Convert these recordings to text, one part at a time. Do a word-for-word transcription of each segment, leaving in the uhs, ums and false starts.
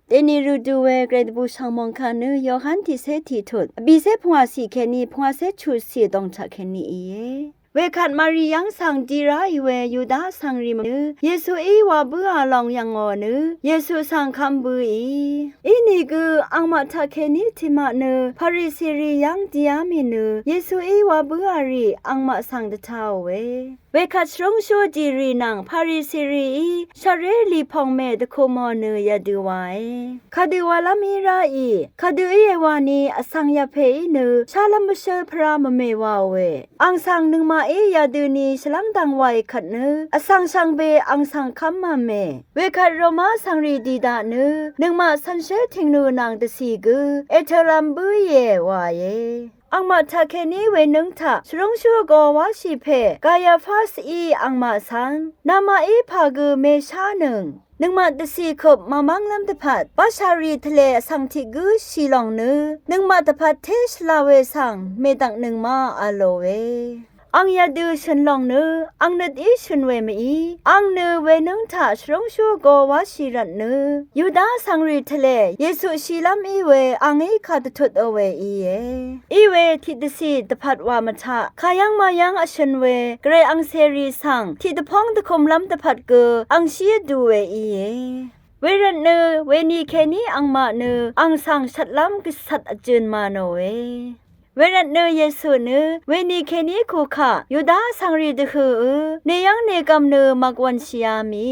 Dèní rø du we Gvray dvbù shv̀ng mòngkà nø Yohan tiqcé tiqtut, vbìcé pvngwàcì kèní pvngwàcé chuqcì dòngchaq kèní íe. Wekvt Mari yv́ng svng di ráì we Yuda vsvng rì mvnø Yesuí wa bǿà lòng yv̀ngò nø Yesu svng kv́m bǿì. Inìgø angmaq taqkèní tiqmaq nø Parisirì yv́ng dìá mì nø Yesuí wa bǿà rì angmaq svng dvtāòe. Wekvt shvrúngshú dìrì nvng Parisirìí shvré lìpòng mè dvkumò nø yadø wae. Kadø walv́m í ráì, kadø íe wani vsvng yapèí nø shálv́m bvshǿl pvrá mvmè waòe. Àng svng nøngmaqí yadøni shvlv́ng dv̀ng waì kvt nø vsvng shvngbe àng svng kv́mv̄me. Wekvt Roma vsvngrì dì daq nø nøngmaq cv̄nshé tìngnø nvng dvcì gø ètø̄lv̄m bǿìe wae. Angmaq taqkèní wenǿng taq shvrúngshú vgō wáshì pè Kayafasí angmaq svng, namaqí pà gø mèshánøng, nøngmaq dvcì køp màmv́nglv́m dvpvt bashàrì tvlè vsvng tiq gǿ shì lòng nø nøngmaq dvpvt té shvlá we svng mèdvknøng ma a lòe. Àng yadø shø̀n lòng nø àng nøt í shø̀n we mèí, àng nø wenǿng taq shvrúngshú vgō wáshì rvt nø Yuda vsvngrì tvlè Yesu shìlv́m í we àngí kàdvtutò we íe. Iwe tiqdvcì dvpvt wa mvtaq kayv́ng mayv́ng vshøn we Gvray angcèrì svng tiqdvpóng dvkumlv́m dvpvt gø angshí vdu we íe. Wervt nø weni kèní angmaq nø àng svng shvtlv́m gvcvt vjø̄n mànòe. Wervt nø Yesu nø weni kèní kukaq Yuda vsvngrì dvhø̀ nøyv́ng nègv̀m nø mvgwv̄nshìá mì.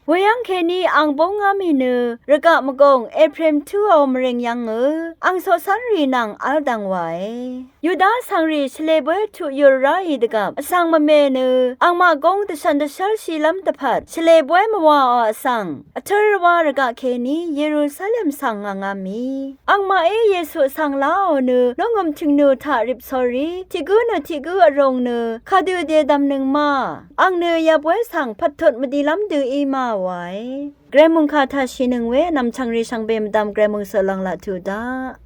Weyv́ng kèní àng búngá mì nø rvgaq mvgùng Ephraim túò mvrìng yv́ngø àng coqcv́nrì nvng v́ldv̀ng wàe. Yuda vsvngrì shvlē bóy tuq yur ráì dvgvp vsvng mvme nø angmaq góng dvshv̀n dvshv́lshìlv́m dvpvt shvlē bóy mvwàò vsvng vtø̄r wa rvgaq kèní Yerusalem svng ngv̀ngá mì. Angmaqí Yesu svng láò nø nungø̀m tìngnø taq rip sórí tiq gǿ nø tiq gǿ vrūng nø kadø dèdv̀mnøng ma. Àng nø yabóy svng pvttut mvdilv́m dø í ma wae. Gvray mòngkà taq shìnøng we vnv̀m chv̀ngrì shvngbe mvdv̀m Gvray mòngsøq lv̀nglaq tuq daq.